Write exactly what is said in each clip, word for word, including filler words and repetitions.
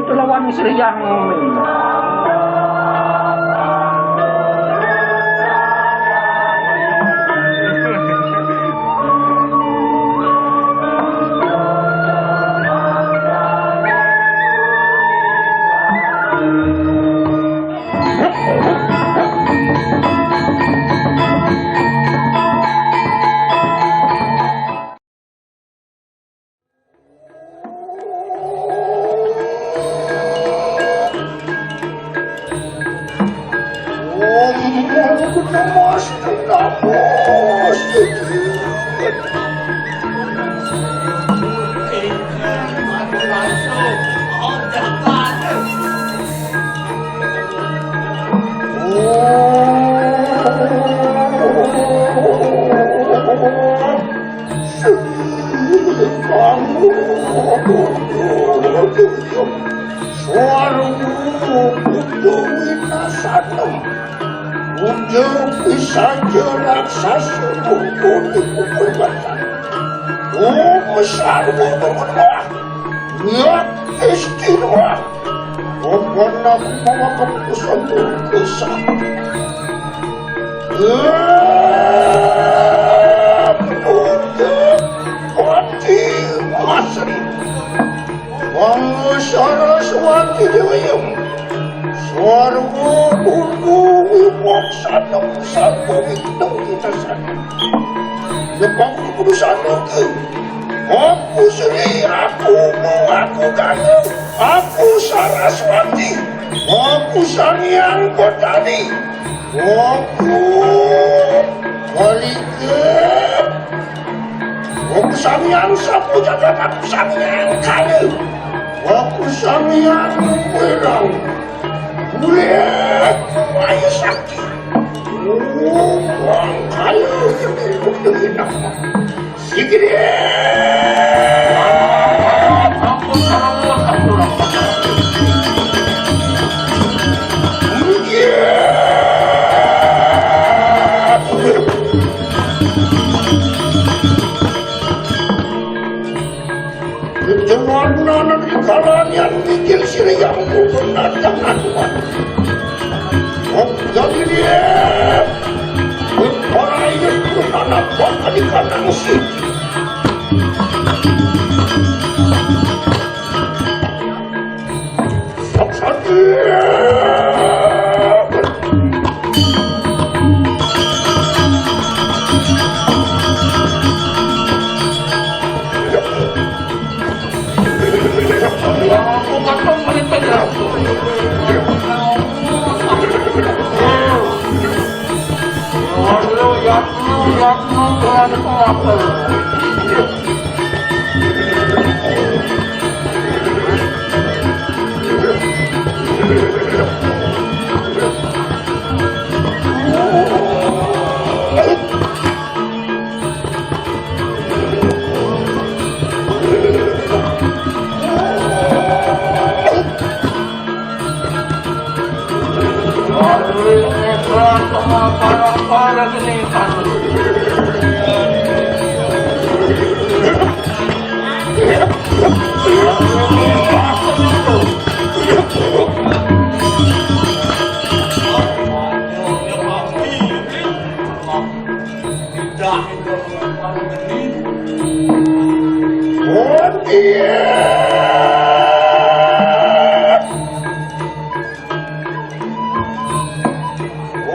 Lawan Sri Yang. Swarga kudu winasanem. Kudu pisaja raksasa kudu dikuburkan. Oh, besar berubah. Niat istimewa. Pokoknya aku bawa keputusan untuk bisa. Eh, petunjuk. Pati Masri. Wong Saraswati Dewi. Sarwa Guru Wiwok Sanam Sarwa Wigno Winasana. Nyepang keputusan itu. Aku Sri, aku mau, aku gagah, aku Saraswati, aku Sang Hyang Kotani, aku Kalike. Aku Sang Hyang Sapu Jagat, aku Sang Hyang Kala, aku Sang Hyang Wirang. Bulan Maya Sakti. Oh, Sang Kala gede, gede nama. Sigede. Keturunan di kalangan mikir siriyang pun datang anuan. Jadi dia berparai keturunan apa di kanang sih.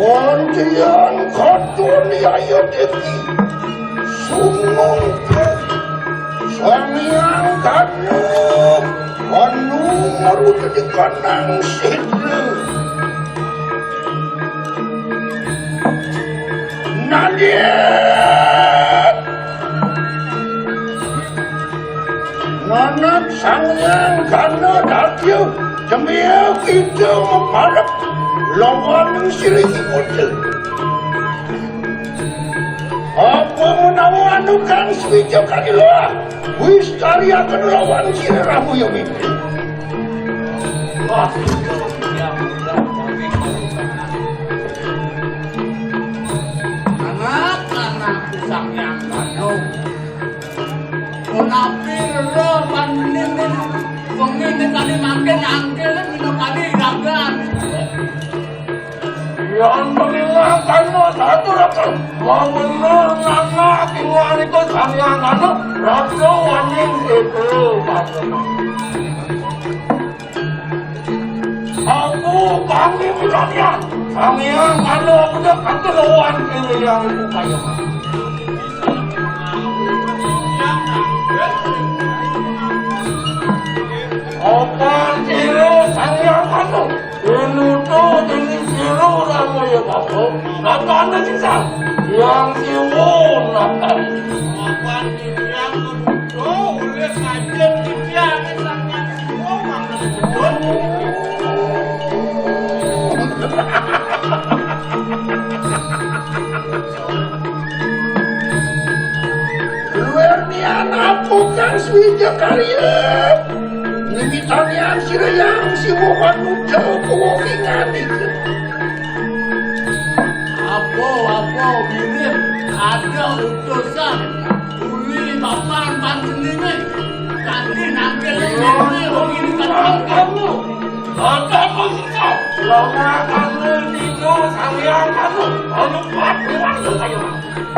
Wonten katon yaya dewi sumung Sang Hyang Kanu anu marutedikanang sidra. Nanging manat Sang Hyang Gana Dadya jemia kita meparep lawan sirih ibuta. Apa menawa anu kang swija kadilah wis tariaken lawan sirih rahuya mimpi. Anak-anak Sang Hyang Gana. Punapi rera lan ninin wengi nikan Mangke nangkil minum kali ragan. Yang penting kan satu ratus lima belas anak tinggal itu sampeyan anu rasa waning itu. Aku kami milanian sampeyan anu aku dah kata lawan kiri yang itu kayu. Opan sira Sang Hyang Kano, pinutuh dening sira Rama ya Bapa, natane sisa yang siwun natane. Opan sira yang pinutuh, oleh kajen titiang Sang Hyang Siwa, mangga. Luwih nian aku kang swija karya. Nimitanian sira yang siwa manuja kuwingan iki. Apa-apa mirip ada utusan uli papan panjenengan kanthi nangkil wong ini kan kamu. Ada posisi. Lama kamu tiga sampeyan kamu. Anu kuat kuat kayu.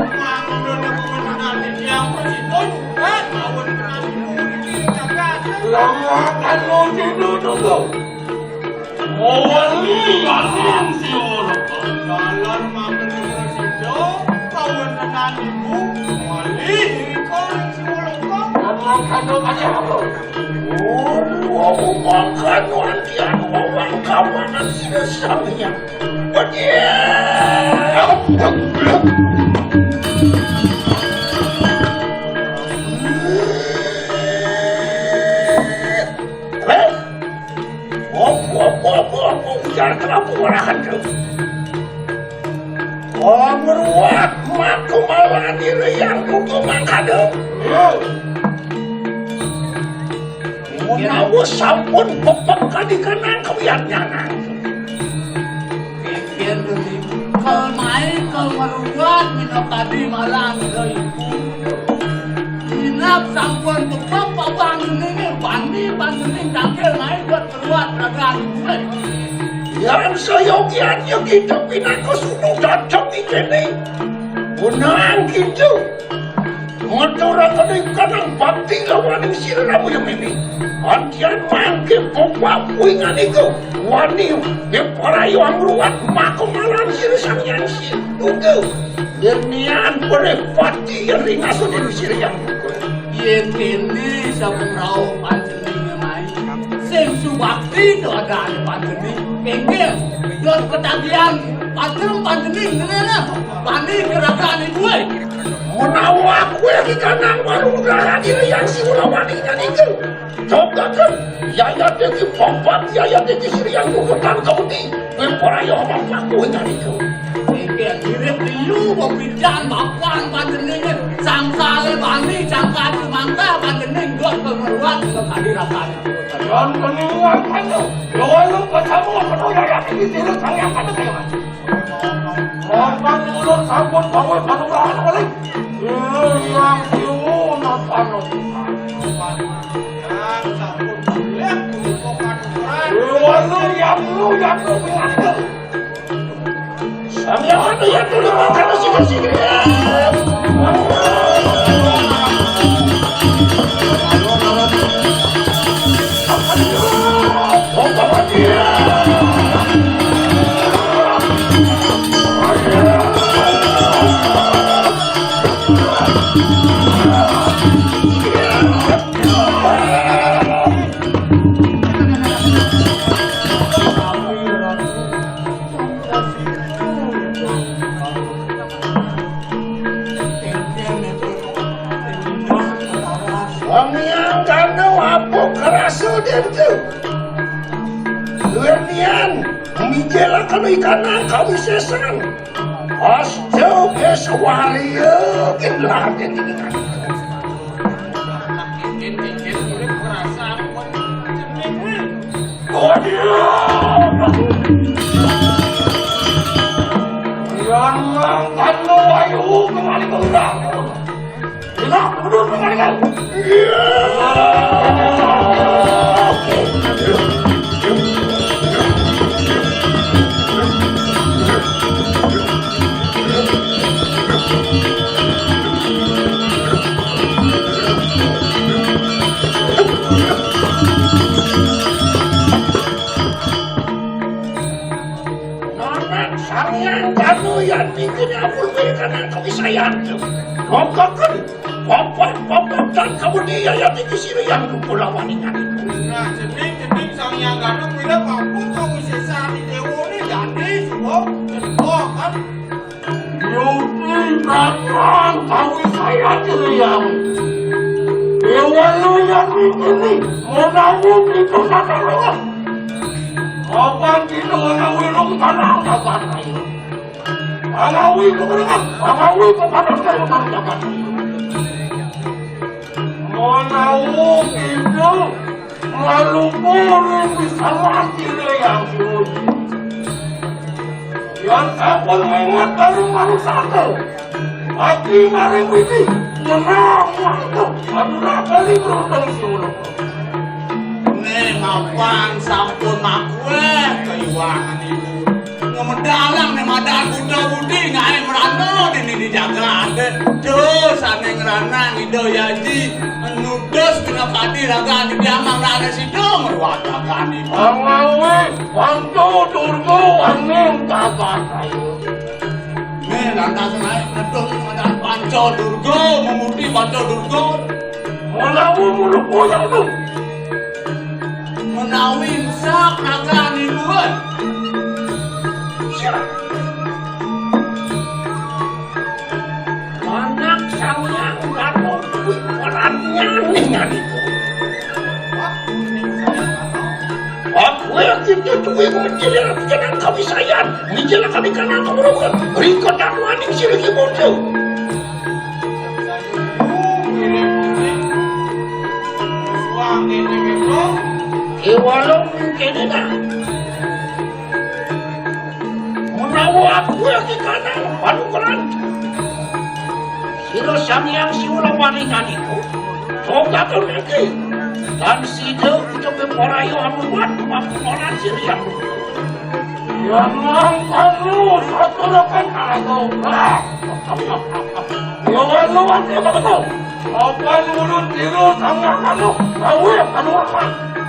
Mangulun aku menangani yang bersipun. Lawan kenal ibu ini kakak. Lama kamu tiga tunggu. Mawali maning siwara. Dalan mangulun sido. Lawan kenal ibu. Mawali ikon siwara. Lama kamu pakai apa? Oh, oh, oh, makan wantian, oh, kawanan sida sampeyan. Wadiah! Heh? Apa, apa, apa, apa, ujar kelapu warahan tu. Pangruwat maka malah diri yang kudu mangkada. Menawa sampun pepek kadi kenang kawiyatnyanan. Pikir demi kelmai kelmeruan minakadi malang ibu. Inap sampun pepek papanjenenge wani panjeneng tangkil mai buat keruat ragan ibu. Yang seyogianya kita pinaka sudu dadep ikene. Menang kita. Ngaturaken ing kanang bakti lawaning sira Rama ya mene. Antian mangke bapa kuingan iku wani diparayuang ruwat maka malam sira Sang Hyang Sinuga. Yen nian perepati ring asune sira yang buka. Yen kene saben rauh panjenengan mai. Sing subakti to adane panjenengan. Pinggir. Dot ketagihan patrem panjenengan ngenena. Wani gerakan ibu. Menawa kowe iki kanang waru nugrahan ira yang siwula wani nganingkel. Cobaken, yayat iki bobot, yayat iki sriyang kukutan kemudi. Kowe ora ya omong paku nganingkel. Iki mirip liu pembidan bapan panjenengan. Sangkale wani, sangkal mangka panjenengan nggon pemeruan kekali rasane. Yang keningan kayu, lalu pacamu penuh yayat iki sirut sang yang kata kaya. Lapan ulun sampun bangun panugrahan oleh Hyang Siwuna Panus. Lalu yang lu yang lu pinanggil. Sambil ada yang dulu makan nasi nasi. Wong yang kanu apa kerasa dente. Luwih nian, mijelaken ikan kawisesan. Astu Keswaria kin laden iki. Yang mangkano ayu kembali ke udang. Enak, bener, bener, kan? Iya. Pokokna, papan-papan dan kamu dia yang tinggi sini yang lupa lawan ingat. Nah, jening-jening Sang Hyang Gana, bila mampu kau bisa sari dewa ni jadi semua, semua kan? Yupi datang, kau saya yang. Dewa lu yang ini, mau tahu itu datang lewat. Apa kita orang wilung tanah dapat ayo? Pangawi ko ka, pangawi ko ka, pangawi ko ka. Manawo kita, malukurin di salaki na yang suci. Yang kapon mengat baru manusia. Ati maring witi, menang waktu, anu kali beruntung si ulo. Nih, mapan sampun makuweh kaiwangan ibu. Ngemedalang nih madan Buddha Budi ngae merana dini dijaga ade. Terus ane ngerana Ida Yaji, nudes kena padi raga di biamang rana sido meruat raga ni. Pangawe, pantu, turgo, angin, kagak ayo. Nih, lantas naik ngedon pada Panca Durga, memuti Panca Durga. Melawu muluk koyak tu. Menawi rusak naga niku, eh. Siap. Anak Sang Hyang Gana kuwi perannya ning niku. Aku yang kita duwe menjelang jenang kawisayan, menjelang kami kanang kemurungan, riko dan waning siriki muda. Kewalo mungkin enak. Menawa aku yang di kanang panukeran. Sira Sang Hyang Siwa lan waningan iku, togaton iki, lan sida ucapé paraya amuwan mapunonan sira yang luhur. Yang mangkanu saturakan aku. Lawan-lawan dia betul. Apa nurut diri sama kamu? Tahu ya kamu apa?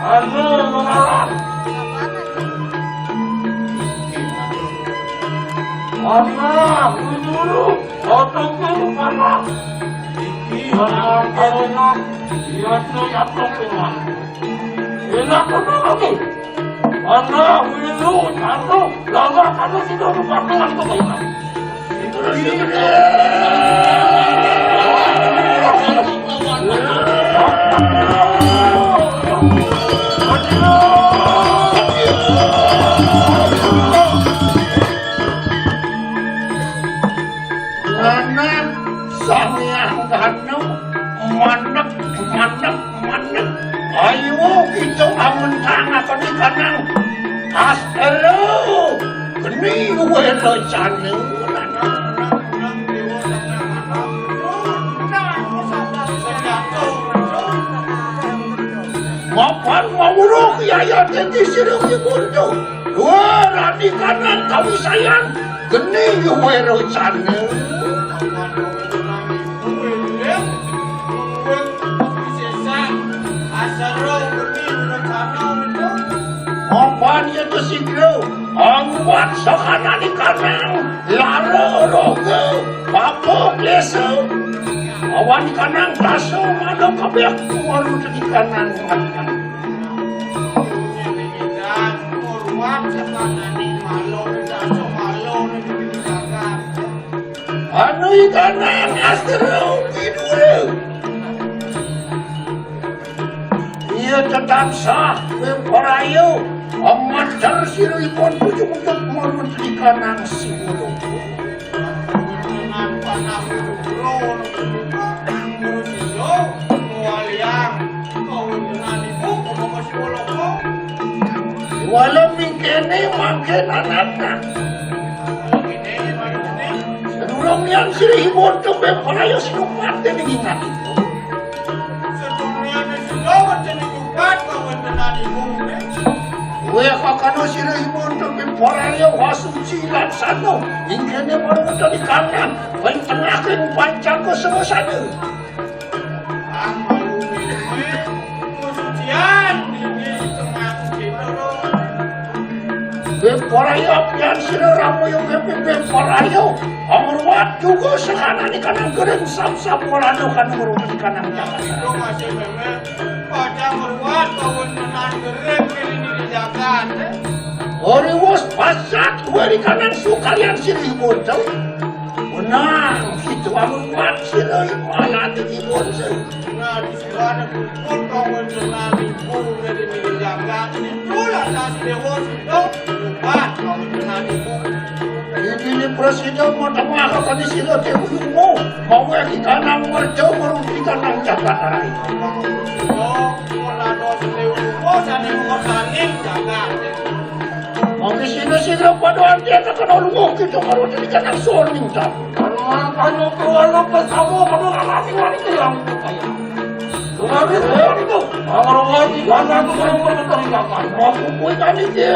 Anu mengalah. Anak, dulu, otaknya mana? Iki anak karena dia tuh yang penting. Enak betul lagi. Anak, dulu, satu, lama kamu tidak lupa dengan penting. Lanang Sang Hyang Gana, maneg, maneg, maneg. Ayo kita amun tangaken ikanang. Astero, geni wena jane. Mapan mawuruh yaya dadi sirung ibu. Dua rani kanan kawisayan. Geni wena jane. Apa niat sigra angwat sakanani kanang lara roga papa klesa awan kanang dasa manuk kabeh kuwaru dadi kanang. Anu ikanang astro kidul. Iya tetap sah, kowe ora ayo. Amat jar sira ipun pucuk-pucuk marang ikanang siwara. Dengan panah bro, bro, bro, bro, bro, bro, Walau mingkene mangke nanatna. Sedurung yang sirihipun tembe paraya sinupat dening ingat itu. Sedurung yang sudah wonten ibu. Weh kakana sirihipun tembe paraya wasuci laksana. Mingkene marang tadi kanang. Ping tengah keng pancang kesewasana. Sucian ini tengah kita. Beparayo pian sira ramoyo bebe beparayo. Amrwa Aduh, kok sekarang ini kanang gering sap-sap, kalau anu kanang urung di kanang jagat. Itu masih memang pada meruat kawin menang gering ini di jagat, eh. Ori wos pasat, weri kanang sukalian sirih bocah. Menang, itu amun mat sirih malah di bocah. Nah, di sana kumpul kawin menang ibu, udah di jagat. Itulah tadi dewa sudah, bukan kawin menang ibu. Ini presiden mau tengah apa di sini, dia mau, mau yang di kanang merjau, mau di kanang jagat hari. Oh, kalau ada sini, oh, sana mau saling jagat. Mangke sira-sira padha anti kena lungguh kita karo dene kena soning ta. Karo mangkane kewalu pesawo padha ngalasi wani kaya. Lagi itu, karo wani kana tukang pertengkaran. Aku kuwi kan iki.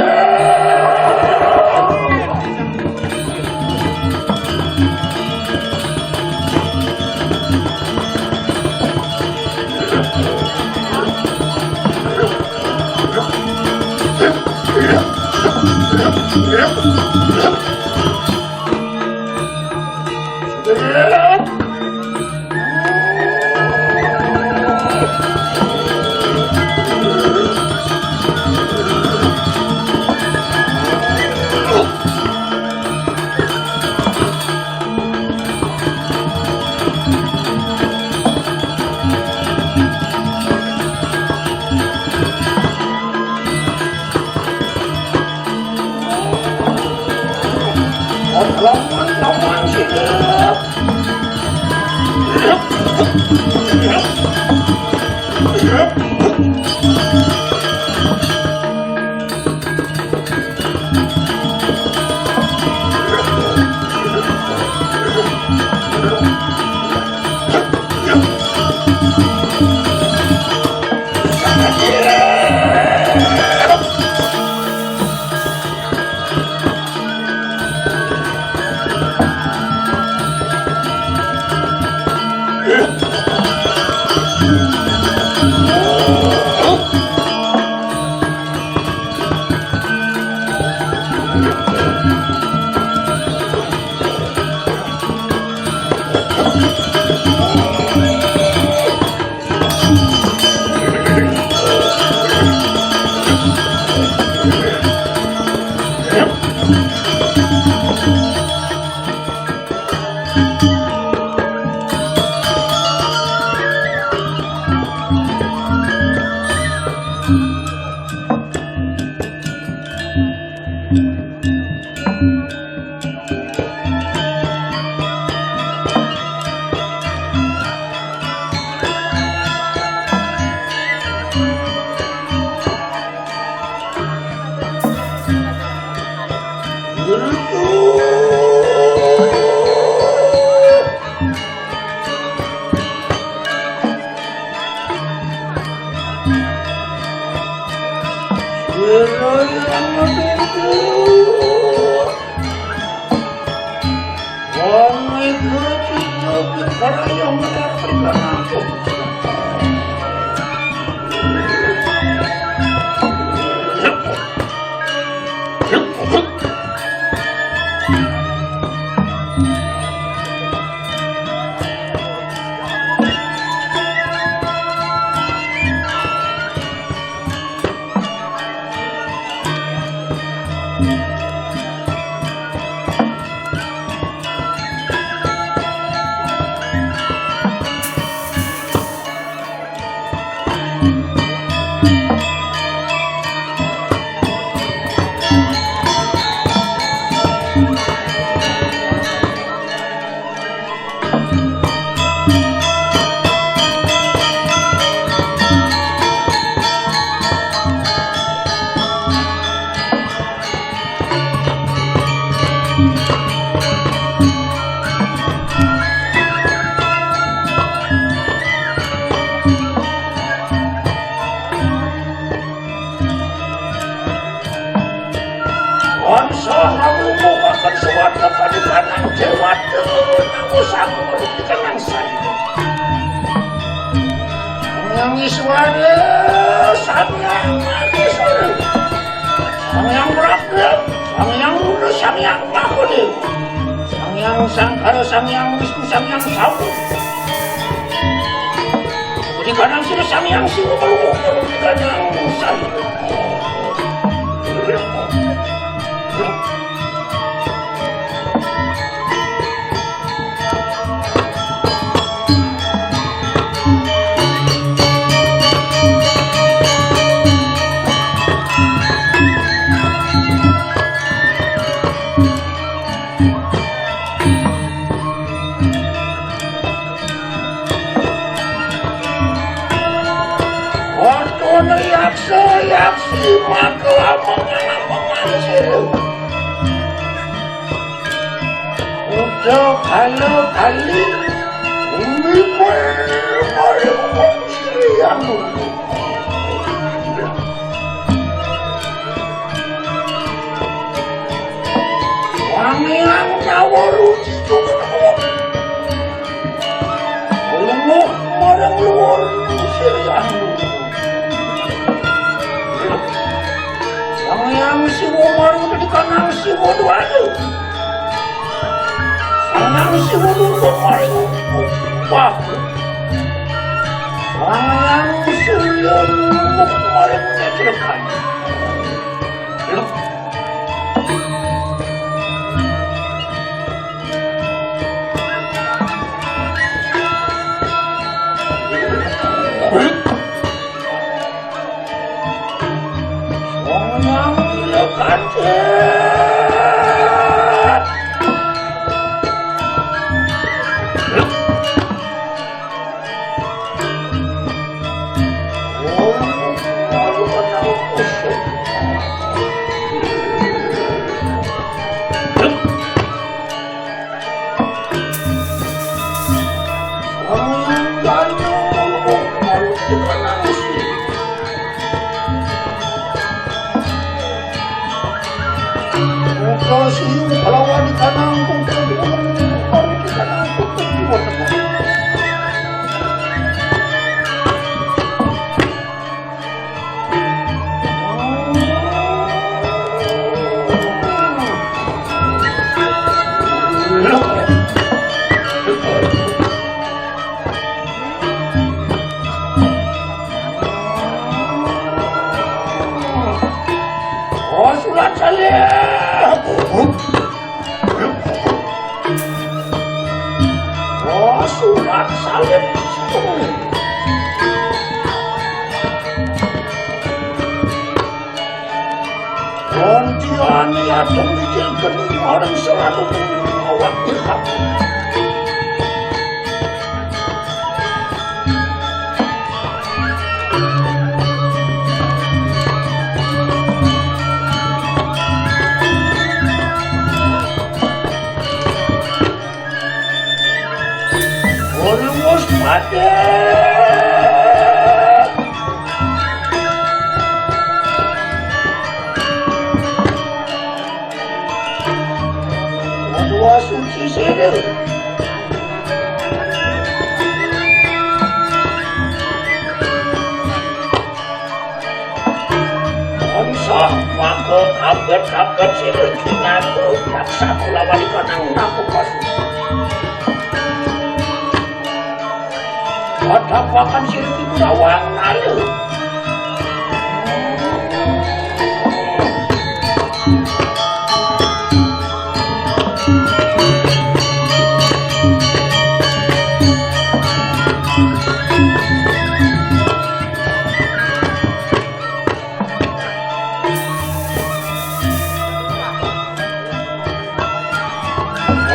Wangsa ngamumukaken suwarga panibanan Dewata, namun sampun dikenang sayu. Sang Hyang Iswara, Sang Hyang Maniswara, Sang Hyang Prabda, Sang Hyang Runa, Sang Hyang Mahadéwa, Sang Sang Sangkara, Sang Hyang Wisnu, Sang Hyang Sawu. Di kanang sira Sang Hyang Siwa, Palungguh, Palungguh, Sang Hyang Sawu. Ortone yaksa yaksi makelamangan-lamangan sira. Uda kala kali, bumi paring sira yang Wangiang nyawa ruci cukup. Lumuh marang luhur sirian. Wangiang Siwa marang dikanang Siwa duwale. Wangiang Siwa lumuh maring upah. Wangiang Surya lumuh maring nyecrekan. Oh, surat salib. Oh, surat salib. Kontiani atung mikir geni marang selalu awak dihat. Ulmus mati. Kedua suci sini. Bangsa mangko abet-abet sirih kinatu, paksa kulawan kanang naku pasu. Padapakan sirih kulawan alu.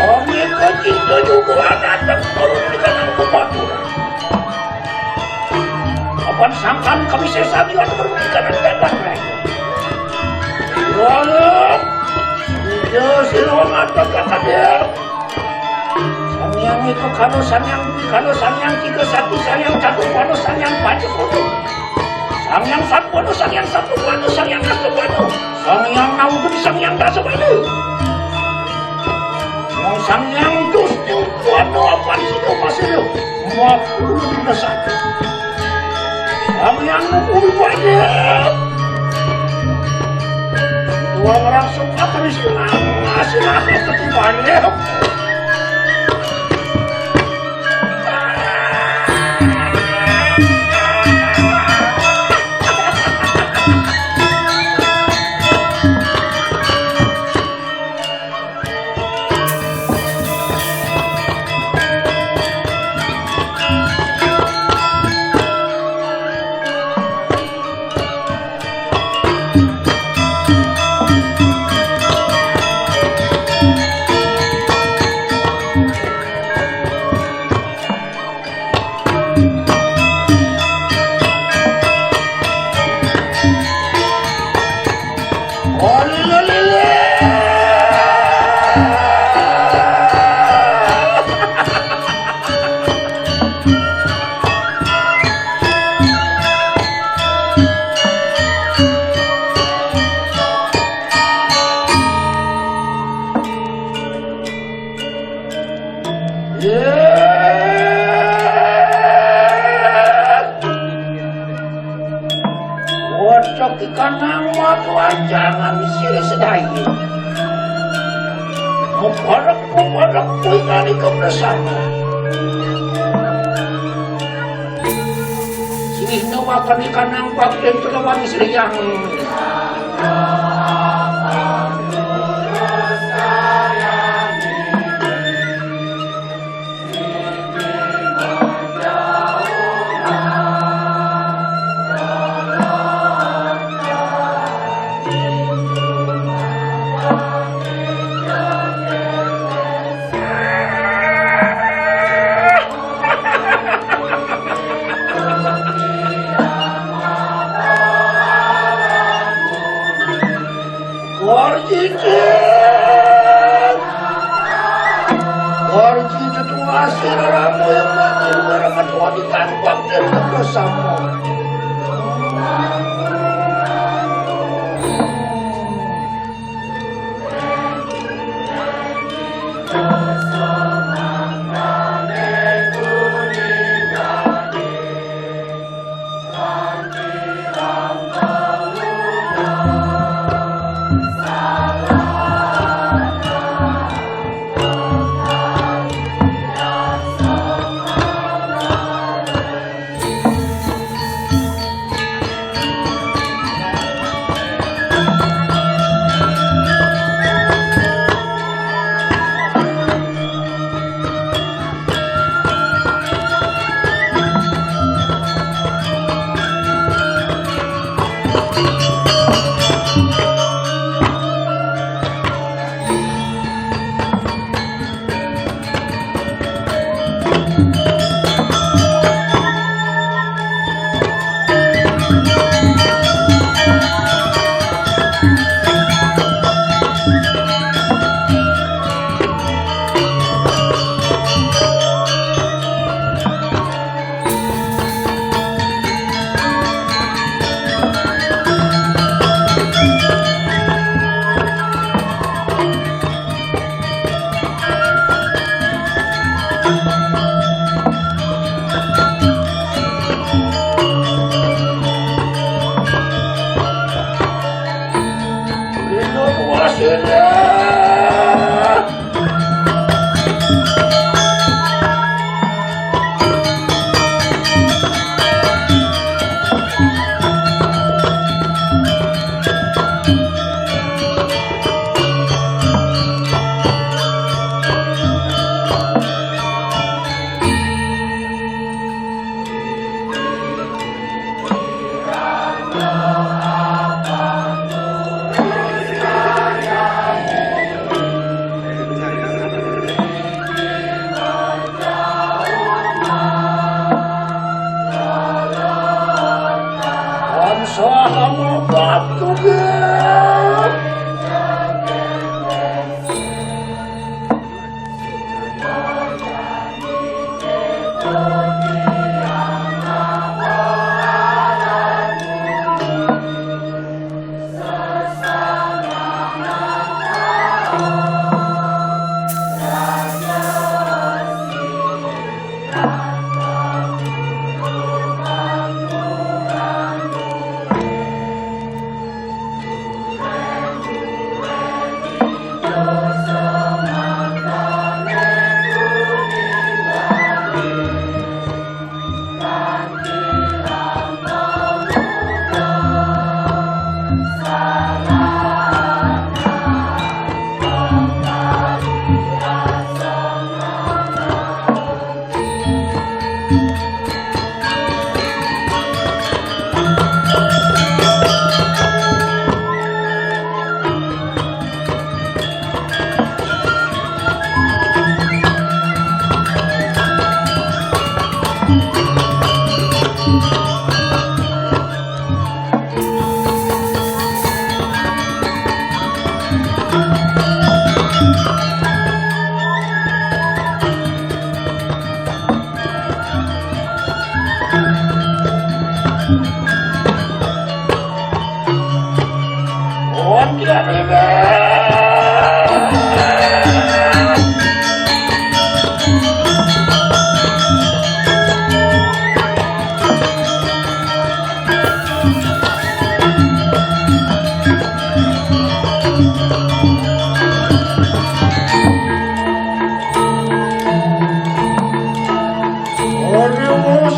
Omika cinta juga datang turun di kanang kepaturan. Apan sangkan kami sesat juga turun di kanang dapat. Ya, ya. Ya, sila mata kata dia. Sang Hyang Eka Kano, Sang Hyang Dwi Kano, Sang Hyang Tiga Sakti, Sang Hyang Catur Wano, Sang Hyang Panca Koto, Sang Hyang Satwano, Sang Hyang Satwano, Sang Hyang Asta Wano, Sang Hyang Nawa Geni, Sang Hyang Dasa Wano. Wong Sang Hyang Dusti Wano apan sida pasira. Mapulun besar. Sang Hyang Nukul Wano. Dua orang suka terus menang. Masih lama ketibane. Kanang watu anjangan silih sedaya. Muparék, muparék kuwi nalika bersama. Silih nawakan ikanang bakten kelawan silih yang. Kor cicit. Kor cicit wasir ramu yang mati barang aduh di tanpa kita bersama.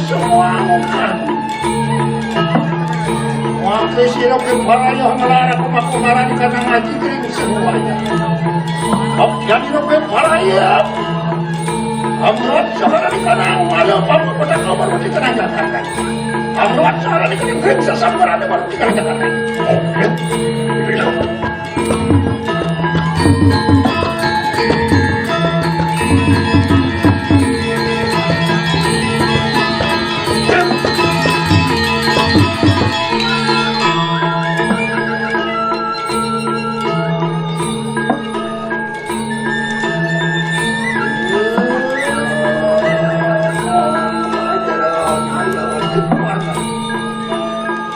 Semua bukan. Wakil sira ke paraya nglarang pemakomaran kanang aji kering semuanya. Abjani robe paraya. Amrat sakarani kanang malah papa petaka baru dikenang Jakarta. Amrat sakarani kanang kering sesambarane baru dikenang Jakarta.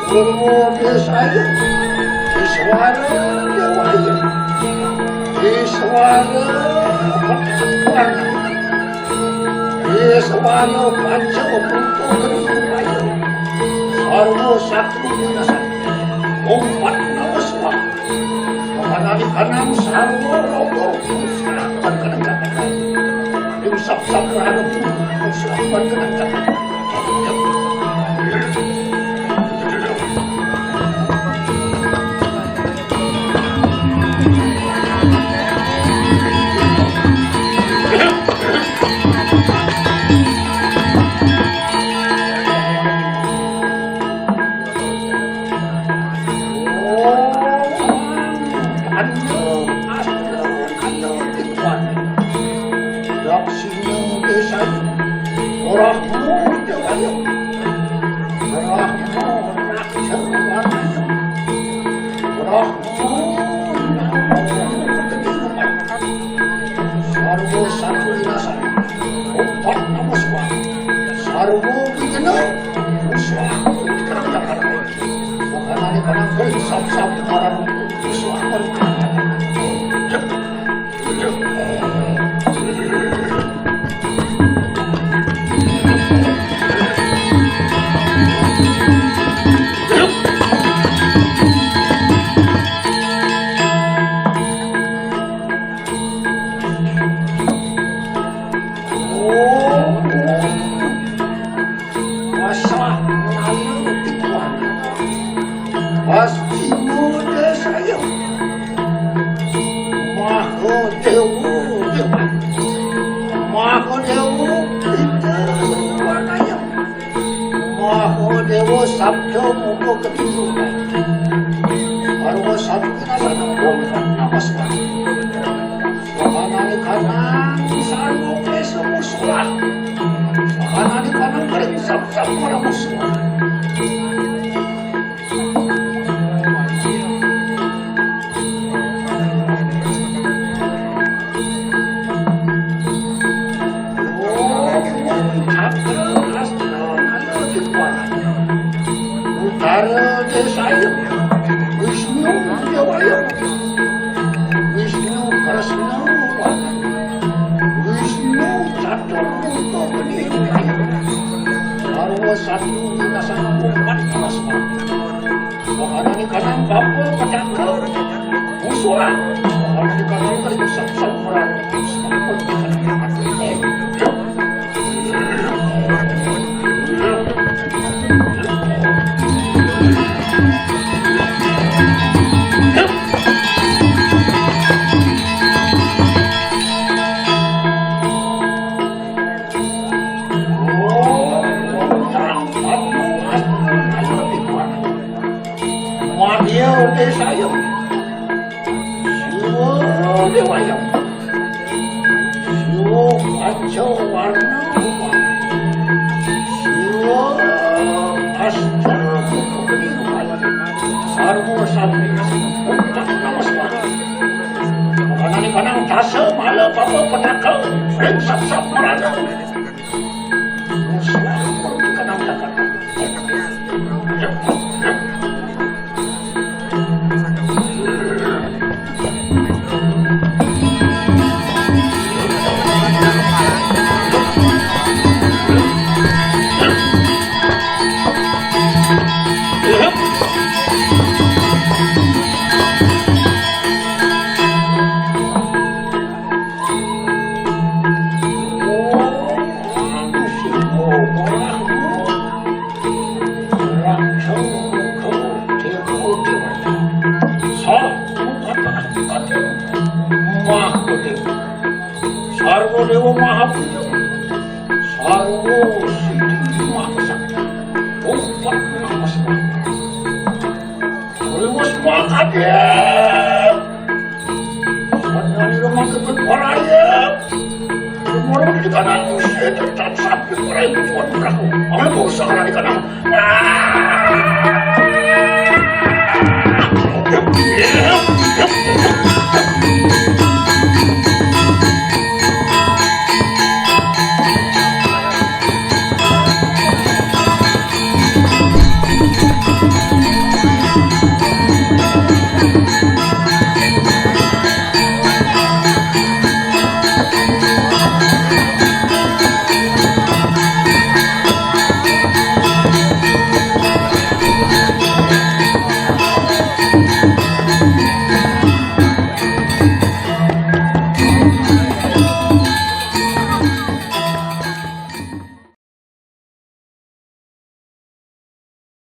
Purwo Desaya, Iswara Dewaya, Iswara Pangana, Iswara Panca Buto Kedua, Sarwa Satru Winasa, Umpat Namaswa, Panalikanang Sarwa Rogo, Sarwa Kenang Jakarta, Tim Sap Sap Ranu, Sarwa Kenang Jakarta. Sing desa Brahma Dewaya, Brahma Raksasa Warnaya, Brahma Gedhe Sarwa Satru Winasa, Umpat Namaswa, Sarwa Wigena Muswa, Makanane kanang kering sap-sap marang Muswa. Masalah menawi tipuan. Pasti muda saya. Mahadewa Dewa. Mahadewa Dewa Wanaya. Mahadewa Sabda Muka Kedua. Arwa Sabda Nasa Namaskar. Wahanane kanang sarwa kesa musuhan. Wahanane kanang kering sap-sap para musuhan. Utara Desaya, Wisnu Dewaya, Wisnu Kresna, Wisnu Catur Muka Geni, Sarwa Satru Winasana Umpat Namasma. Wahanane kanang bapa petaka musuhan. Wahanane kanang kering sap-sap marang. Madya Desaya. Siwa Dewaya. Siwa Panca Warna. Siwa Asta Buku Geni. Sarwa Satri. Umpat Namasma. Wahanane kanang dasa mala bapa petaka. Ring sap-sap marana. Muslah kanang Jakarta. Sing dimasak. Obat dimasak. Terus makan ya. Mana ni rumah kebet orang ya. Orang kita nak usir tetap sampai orang itu buat berlaku. Orang tu usaha di kanan.